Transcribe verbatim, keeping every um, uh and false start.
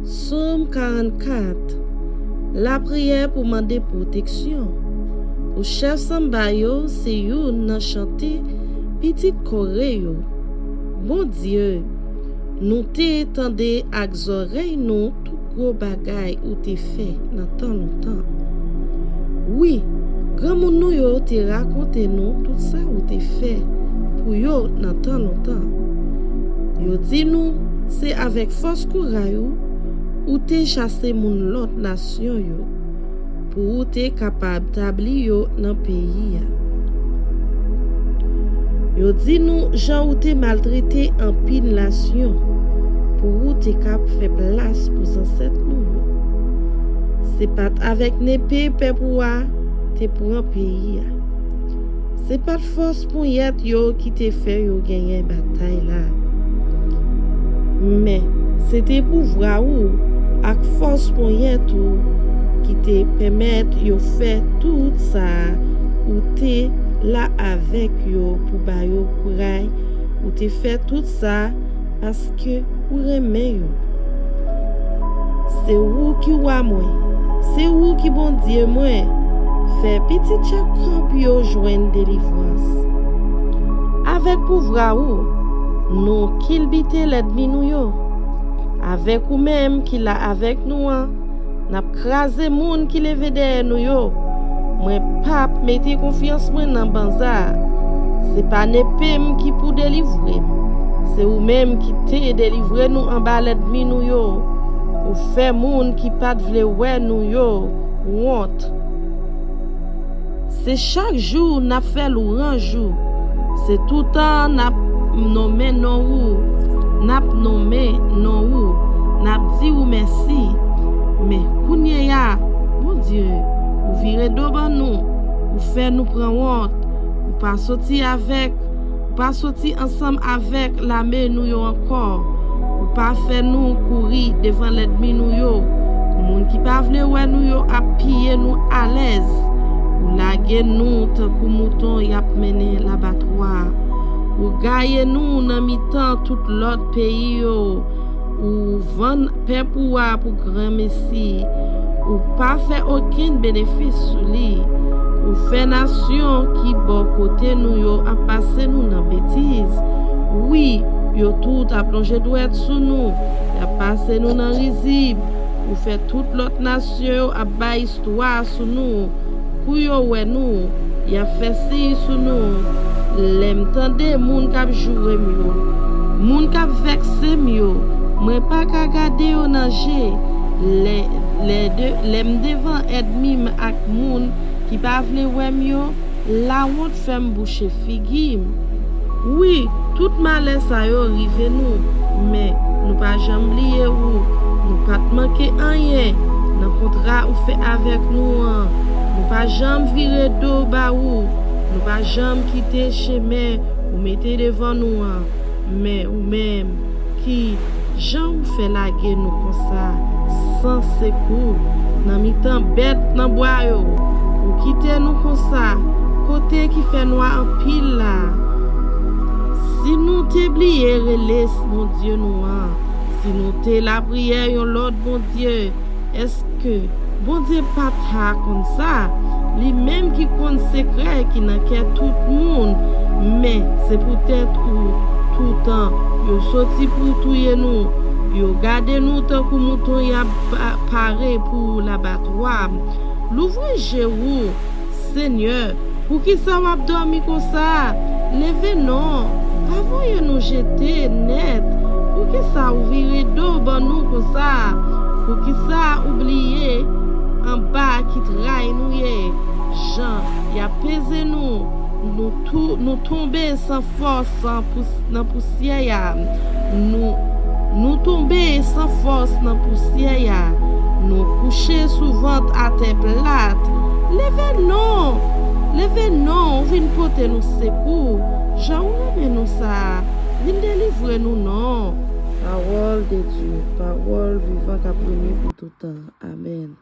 Sòm karannkat. Lapriyè pou mande pwoteksyon. Pou chèf sanba yo, se youn nan chante pitit Kore yo. Bondye, nou te tande ak zòrèy nou tout gwo bagay ou te fè nan tan lontan. Wi, granmoun nou yo te rakonte nou tout sa ou te fè pou yo nan tan lontan. Yo di nou, se avèk fòs kouray ou, ou te chase moun lòt nasyon yo, pou ou te kapab tabli yo nan peyi a. Yo di nou jan ou te maltrete anpil nasyon, pou ou te kab fè plas pou zansèt nou yo. Se pa t avèk nepe pèp ou a te pran peyi a. Se pa t fòs ponyèt yo ki te fè yo genyen batay la. Men, se te pouvwa ou ak fòs ponyèt ou ki te pèmèt yo fè tout sa a. Ou te la avèk yo pou ba yo kouray. Ou te fè tout sa paske ou renmen yo. Se ou ki wa mwen, se ou ki Bondye mwen. Fè pitit Jakòb yo jwenn delivrans. Avèk pouvwa ou, nou kilbite lènmi nou yo. Avèk ou menm ki la avèk nou an, n ap kraze moun ki leve dèyè nou yo. Mwen p ap mete konfyans mwen nan banza. Se pa nepe m ki pou delivre m. Se ou menm ki te delivre nou anba lènmi nou yo. Ou fè moun ki pa t vle wè nou yo wont. Se chak jou n ap fè lwanj ou. Se toutan n ap nonmen non ou. N ap nonmen non ou. N ap di ou mèsi. Men kounye a, Bondye, ou vire do ban nou. Ou fè nou pran wont. Ou pa soti avèk, ou pa soti ansanm avèk lame nou yo ankò. Ou pa fè nou kouri devan lènmi nou yo. Moun ki pa vle wè nou yo ap piye nou alèz. Ou lage nou tankou mouton y ap mennen labatwa. Ou gaye nou nan mitan tout lòt peyi yo. Ou vann pèp ou a pou granmesi. Ou pa fè okenn benefis sou li. Ou fè nasyon ki bò kote nou yo ap pase nou nan betiz. Wi, yo tout ap lonje dwèt sou nou. Y ap pase nou nan rizib. Ou fè tout lòt nasyon yo ap bay istwa sou nou. Kou yo wè nou, y ap fè siy sou nou. Lè m tande moun k ap joure m yo, moun k ap vèkse m yo, mwen pa ka gade yo nan je. Lè, lè de, lè m devan ènmi m ak moun ki pa vle wè m yo, lawont fè m bouche figi m. Wi, tout malè sa yo rive nou, men nou pa janm bliye ou. Nou pa t manke anyen nan kontra ou fè avèk nou an. Nou pa janm vire do ba ou. Nou pa janm kite chemen ou mete devan nou an. Men ou menm, ki jan ou fè lage nou konsa, san sekou, nan mitan bèt nan bwa yo? Ou kite nou konsa, kote ki fè nwa anpil la. Si nou te bliye rele Bondye nou an, si nou te lapriyè yon lòt bondye, èske Bondye pa ta konn sa? Li menm ki konn sekrè ki nan kè tout moun. Men se poutèt ou toutan yo soti pou touye nou. Yo gade nou tankou mouton y ap pa-, pare pou labatwa. Louvri je ou, Senyè, poukisa w ap dòmi konsa? Leve non, pa voye nou jete nèt. Poukisa ou vire do ban nou konsa? Poukisa ou bliye anba ki tray nou ye? Jan y ap peze nou, nou tou-, nou tonbe san fòs, san pous-, nan pousyè a. Nou, nou tonbe san fòs nan pousyè a. Nou kouche sou vant atè plat. Leve non! Leve non! Ou vin pote nou sekou. Jan ou renmen nou sa a, vin delivre nou non. Pawòl de Dye, pawòl vivan k ap rene pou toutan. Amèn.